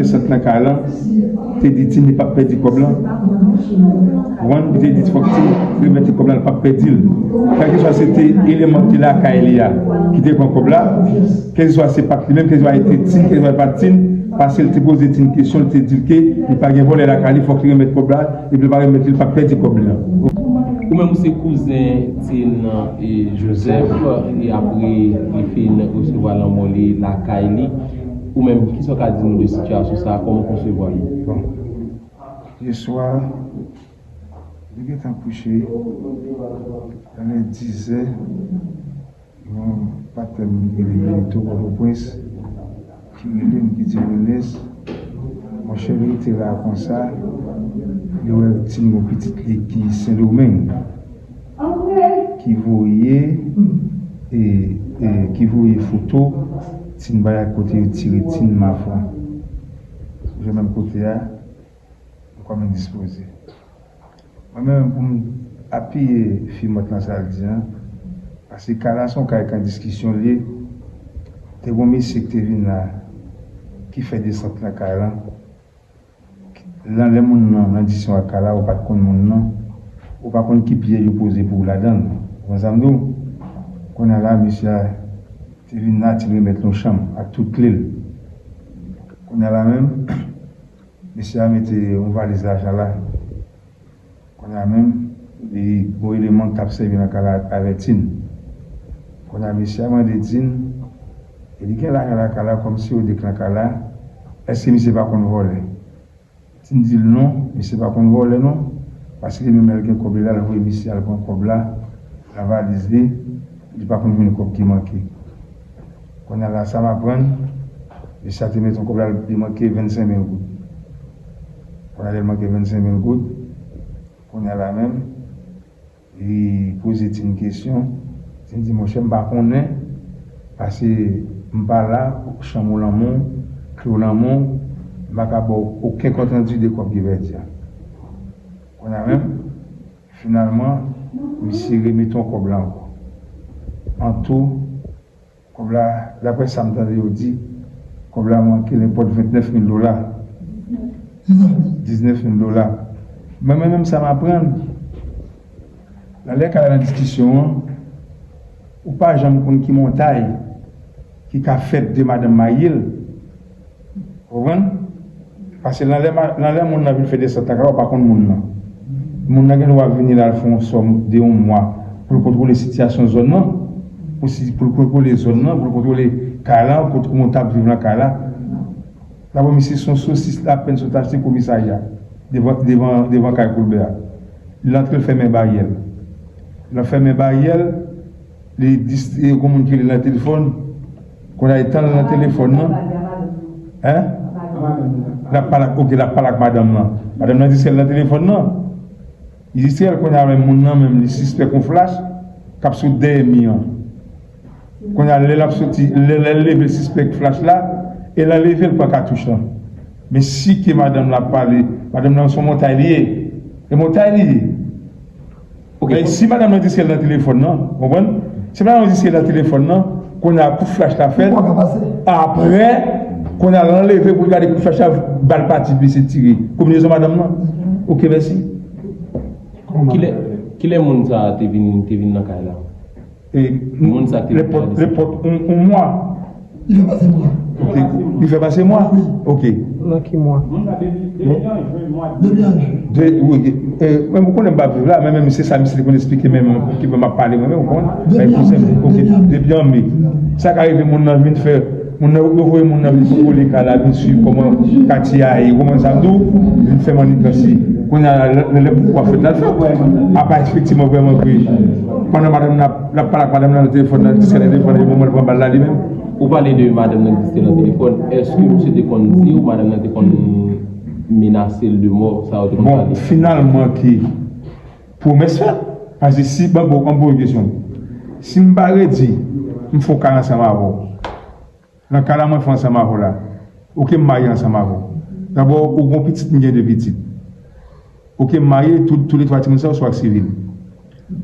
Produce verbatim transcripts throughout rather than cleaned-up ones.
Desant nan kay lan, te di Tin li p ap pèdi kòb lan. Ou konprann? Li te di fòk Tin remèt li kòb lan, li p ap pèdi l. Kèlkeswa se te eleman ki lakay li a ki te pran kòb la, kèlkeswa se pa t li menm, kèlkeswa se te Tin, kèlkeswa se pa t Tin, paske l te poze Tin kesyon, li te di l ke li pa gen vòlè lakay li, fòk li remèt kòb la, epi l pa remèt li, l p ap pèdi kòb li an. Ou menm ou se kouzen Tin e Joseph, e apre li fin resevwa lanmò li lakay li, ou menm, kisa w ka di nou de sitiyasyon sa a? Kòman w konsevwa li? Bon. Yè swa, li gentan kouche, nan lè dizè, yon patnè m ki rele Benito Pòtoprens, ki rele m, ki di m, Ernest, monchè, li rete la konsa, li wè Tin gon pitit li ki Sendomeng, ki voye, e, e, ki voye foto Tin bay ak kote yo tire Tin Mafran. Jan menm kote a, nou kòm endispoze. Mwen menm, pou m apiye fi mòt lan sa l di an, paske kay la se yon kay k an diskisyon l ye, te gon mesye ki te vin la, ki fè desant nan kay lan. Lan lè moun nan, nan diskisyon ak kay la, ou pa t konn moun nan, ou pa konn ki pyè yo poze pou ou ladan l. Ou konprann sa m di w? Kounye a la, mesye a te vin la, te remèt l yon chanm ak tout kle l. Kounye a la menm, mesye a mete yon valiz lajan la. Kounye a menm, li gon eleman k t ap sèvi nan kay la avè Tin. Kounye a mesye a mande Tin, e li gen lajan lakay la kòmsi yo de k nan kay la, èske misye pa konn vòlè? Tin di l non, misye pa konn vòlè non, paske li menm lè l gen kòb li la, l voye misye al pran kòb la nan valiz li, li pa konn jwenn kòb ki manke. Kounye a la, sa m aprann, mesye a te mete yon kòb la, li manke vennsenk mil goud. Kounye a lè l manke vennsenk mil goud, kounye a la menm, li poze Tin kesyon. Tin di, monchè, m pa konnen, paske m pa la, chanm ou nan men w, kle w nan men w, m pa ka ba w okenn kont randi de kòb ki pèdi a. Kounye a menm, finalman, misye remete yon kòb la ankò. Antou, kòb la, daprè sa m tande yo di, kòb la manke nenpòt vennèf mil dola. Diznèf mil dola. Mwen menm, menm sa m aprann, nan lè kay la nan diskisyon an, ou pa janm konn ki montay ki ka fèt de madanm marye l. Ou konprann? Paske nan lè, ma- nan lè moun nan vin fè desant nan kay la, ou pa konn moun nan. Moun nan gen dwa vini la, l fè yon sòm de yon mwa pou l kontwole sitiyasyon zòn nan, pou si, pou l kontwole zòn nan, pou l kontwole kay la, kote moun t ap viv nan kay la. Dabò, misye se yon sosis lapenn sot achte komisarya devan, devan, devan kay Colbert a. L antre, l fèmen baryè l. Lè l fèmen baryè l, li dis- e, gon moun ki rele nan telefòn. Kounye a, li tann nan telefòn nan. Hein? L ap pale ak, ok, l ap pale ak madanm nan. Madanm nan di se l nan telefòn nan. Li di se l, kounye a menm moun nan menm, li sispèk yon flach k ap sot dèyè mi an. Kounye a, lè l ap soti, lè, lè l leve, l sispèk flach la, e lè l leve, l pran katouch lan. Men si ke madanm la pale, madanm nan se yon montay li ye. E montay li ye. Ok. Men si madanm nan di se l nan telefòn nan, konprann? Si madanm nan di se l nan telefòn nan, kounye a kout flach la fèt. Apre, kounye a l leve pou l gade kout flach la, bal pati, misye tire. Konbinezon madanm nan. Ok, mèsi. Kilè, kilè moun sa a te vin, te vin nan kay la? E, moun sa ki te nenpòt, nenpòt yon, yon mwa. Li fè pase mwa. Ok. Li fè pase mwa? Wi. Ok. Nan ki mwa? Depi an jen. Depi an jen. De, wi, ok. E, mwen, ou konnen m pa viv la, men menm se sa misye te konn eksplike, men mwen ki m ap pale, mwen menm, ou konnen. Depi an me. Ok. Depi an me. Sa ka rive moun nan vin fè Moun nan, yo voye moun nan vin kontwole kay la, vin swiv kòman katye a ye, kòman sa tou, vin fè mannigansi. Kounye a, lè, lè pouvwa fèt la, l fèt. Apa efektivman, vrèman vre, pandan madanm nan ap, l ap pale ak madanm nan nan telefòn nan, l diskite nan telefòn nan, e moman l pran bal la li menm. Ou pale de madanm nan ki te nan telefòn, èske misye te konn di w, madanm nan te konn menase l de mò, sa yo te konn pale? Bon, finalman ke pwomès fèt, paske si, ban, bon, an pwoze kesyon, si m pa redi, m fè yon kay ansanm avè w. Nan kay la mwen fè ansanm avè w la. Ok, m marye ansanm avè w. Dabò, ou gon pitit, m gen de pitit. Ok, m marye, tou, toulètwa timoun sa yo sou ak sivil.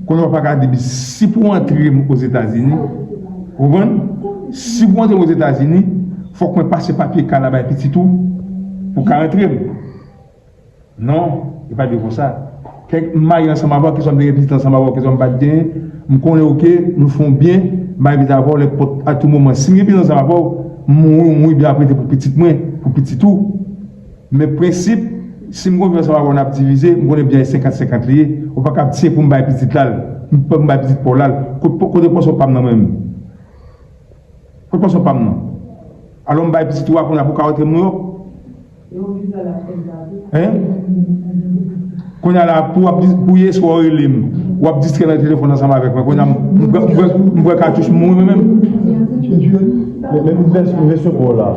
Kounye a w pa ka di, si pou w antre m Ozetazini, ou konprann? Si pou w antre m Ozetazini, fòk mwen pase papye kay la bay pitit ou. Ou ka rantre m. Non, e pa dwe konsa. Kèk m marye ansanm avè w, keswa m te gen pitit ansanm avè w, keswa m pa t genyen, m konnen, oke, nou fè yon byen, m bay pitit avè w, lè pòt a tou moman. Si m gen pitit ansanm avè w, m mouri, w mouri, byen ap rete pou pitit mwen, pou pitit ou. Men prensip, si m gon byen ansanm avè w, n ap divize, m konnen byen an senkant senkant li ye, ou pa ka di se pou m bay pitit la l, m pou m bay pitit pa w la l. Kote, kote pòsyon pa m nan mwen menm? Kote pòsyon pa m nan? Alò m bay pitit ou a kounye a pou w ka rantre m Nouyòk? Hein? Kounye a la, pou w ap dis-, pou yè swa w rele m, w ap distrè nan telefòn ansanm avèk mwen. Kounye a m, m pran, m pran, m pran katouch, m mouri mwen menm. Men, men vès-, vèsyon pa w la,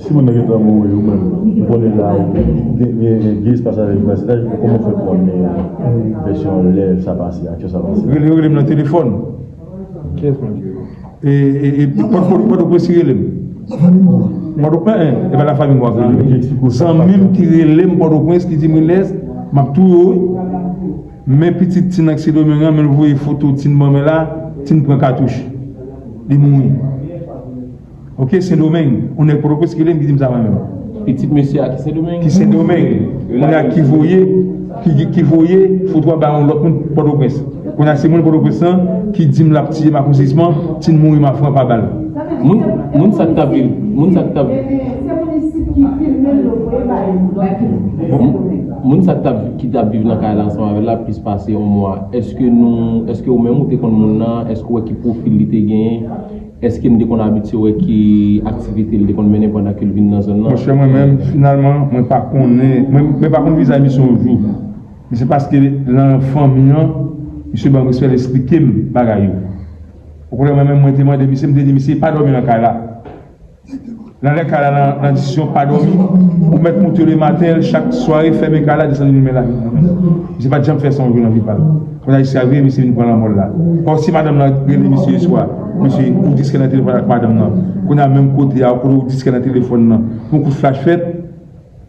si moun nan gentan mouri, ou menm, ou konnen la, gen, gen, gen espas avèk vès la, kòman w fè pou w amenn vèsyon lè sa pase, aksyon sa pase? Rele, rele m nan telefòn. Kiyès moun ki rele? E, e, e, Pòtoprens ki rele m. Pòtoprens, e pa lafanmi m w ap rele. Zanmi m ki rele m Pòtoprens, ki di m, Rilès, m ap touye w wi. Men pitit Tin ak Sendomeng an, men l voye foto Tin ban mwen la, Tin pran katouch. Li mouri. Oke, Sendomeng, yon nèg Pòtoprens ki rele m, ki di m sa mwen menm. Pitit mesye a ki Sendomeng? Ki Sendomeng. Kounye a ki voye, ki, ki, ki voye foto a ba yon lòt moun Pòtoprens. Kounye a se moun Pòtoprens lan ki di m l ap tiye m ak yon sisman, Tin mouri m ap fran pa bal. Moun, moun sa k t ap viv, moun sa k t ap Moun, moun sa k t ap, ki t ap viv nan kay la ansanm avè l la plis pase yon mwa, èske nou, èske ou menm ou te konn moun nan? Èske w wè ki pwofil li te genyen? Èske n te konn abitye wè ki aktivite l te konn mennen pandan ke l vin nan zòn nan? Monchè, mwen menm, finalman, mwen pa konnen, mwen, mwen pa konn vizaj misye yon jou. Men se paske nan fanmi an, misye ban m respè, l esplike m bagay yo. Okontrè, mwen menm, mwen te mande misye, m te di misye pa dòmi nan kay la. Nan lè kay la nan, nan diskisyon pa dòmi, ou mèt moute lematen, chak sware, fèmen kay la, desann limen la. Misye pa t janm fè sa yon jou nan vi pa l. Kounye a, jiskaske misye vin pran lanmò l la. Kòmsi madanm nan rele misye yèswa, misye, ou diskè nan telefòn ak madanm nan. Kounye a, menm kote a, kote ou diskè nan telefòn nan, yon kout flach fèt.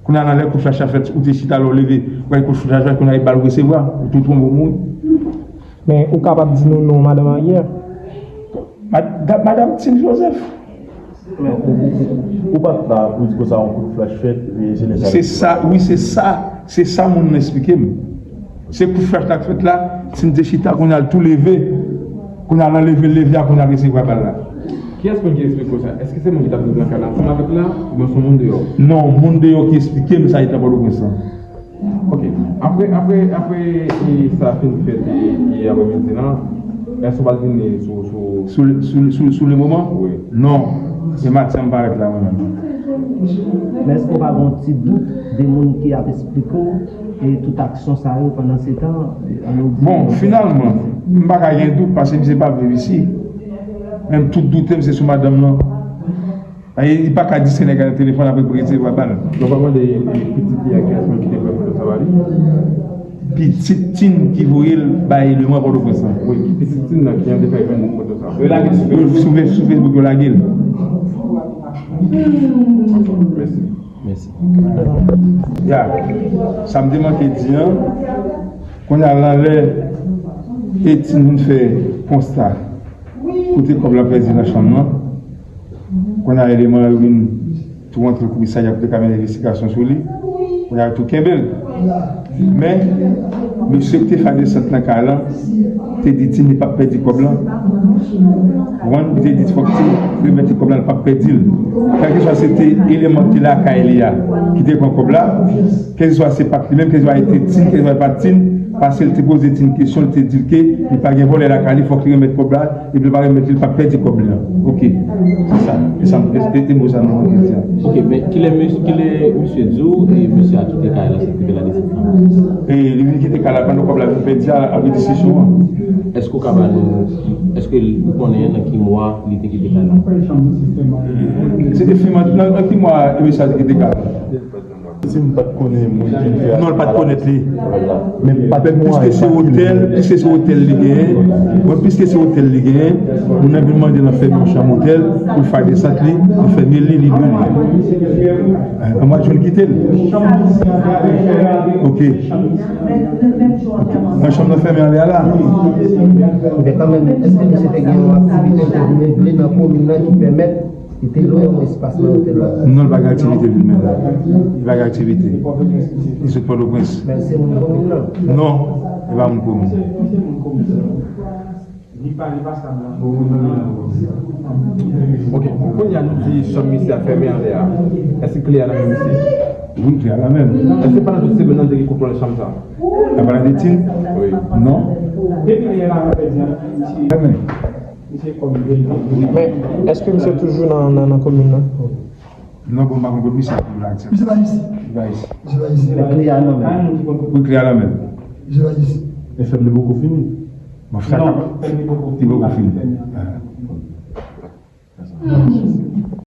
Kounye a, nan lè kout flach la fèt, ou te chita, lè w leve, ou wè kout flach la fèt, kounye a, e bal ou resevwa, ou tou tonbe, ou mouri. Men ou kapab di nou non madanm Ariel? Mad-, da-, madanm Tine Joseph. Men ou, ou, ou, ou pa t la pou di konsa yon kout flach fèt, e se lè sa. Se sa, wi, se sa, se sa moun nan esplike m. Se kout flach la k fèt la, Tine te chita, kounye a l tou leve, kounye a nan leve l leve a, kounye a l resevwa bal la. Kiyès moun ki esplike w sa? Èske se moun ki t ap viv nan kay la ansanm avèk la, oubyen se yon moun deyò? Non, moun deyò ki esplike m sa, li t nan Pòtoprens lan. Ok. Apre, apre, apre, e, sa fin fèt, e, e, aprèmidi lan, èske w pa t vin sou, sou... Sou, sou, sou, sou le moman? Wi. Non. E maten an m parèt la, mwen menm. Men èske w pa gen yon ti dout de moun ki ap esplike w, e, tout aksyon sa yo pandan se tan, e, an nou di... Bon, finalman, m pa ka gen dout paske misye pa viv isi. Menm tout doute m se sou madanm nan. Li pa ka di se nèg la nan telefòn apre pou resevwa bal. Donk w ap mande pitit li a kiyès moun ki te voye foto sa ba li? Pitit Tine ki voye l bay leman Pòtoprens lan. Wi, pitit Tine nan ki an te fè jwenn foto sa. Yo lage l sou Facebook. Sou Fe-, sou Facebook yo lage l. Mèsi. Mèsi. Ya. Sa m te manke di an, kounye a la lè Tine vin fè konsta kote kòb la pèdi nan chanm nan. Kounye a eleman yo vin tou rantre komisarya pou te ka mennen envestigasyon sou li. Kounye a yo tou kenbe l. Men, mesye ki te fè desant nan kay la te di Tine li p ap pèdi kòb la. Ou konprann? Li te di fòk Tine remèt li kòb la, li p ap pèdi l. Kèlkeswa se te eleman ki te lakay li a ki te pran kòb la, kèlkeswa se pa t li menm, kèlkeswa se te Tine, kèlkeswa se pa t Tine, paske l te poze Tine kesyon, li te di l ke li pa gen vòlè lakay li, fòk li remèt kòb la, epi l pa remèt li, l p ap pèdi kòb li an. Ok. Se sa. E sa, e, e, e mo sa m te di an. Ok, men kilè mes-, kilè misye di w, e, mesye a kite kay la, se kite la desann nan? E li vin kite kay la pandan kòb la vin pèdi a, apre diskisyon an. Èske w ka ba nou, èske ou konnen nan ki mwa li te kite kay la? Se te fin, nan, nan ki mwa mesye a te kite kay la? Si m pa t konnen moun ki vin fè... Non, l pa t konèt li. Men piske se otèl, piske se otèl li genyen, bon, piske se otèl li genyen, moun nan vin mande l nan fè yon chanm otèl pou l fè desant li, anfème li, li dwe li. An mwa jwen l kite l. Ok. Nan chanm nan fèmen anlè a la. Men kanmenm, èske misye te gen yon aktivite l te vin regle nan komin nan ki pèmèt Li te lwen, espas nan te lwen. Non, li pa gen aktivite li menm. Li pa gen aktivite. Li sot Pòtoprens. Men se moun komin nan. Non, li pa moun komin. Ok, kounye a nou di chanm misye a fèmen anlè a. Èske kle a nan men misye? Wi, kle a nan men l. Èske pandan tout semèn nan li te gen kontwòl chanm sa? Nan Valentin? Wi. Non. Depi lè a la fè di an, misye Fèmen. Misye kòm vye. Men, èske misye toujou nan, nan, nan komin nan? Non, bon, m pa konn kot misye ap viv la aktyèl. Misye pa isi. Li pa isi. Misye pa isi. Kle a nan men. Wi, kle a nan men. Misye pa isi. E fèm li poko fini. Bon, sa kapab. Li poko fini.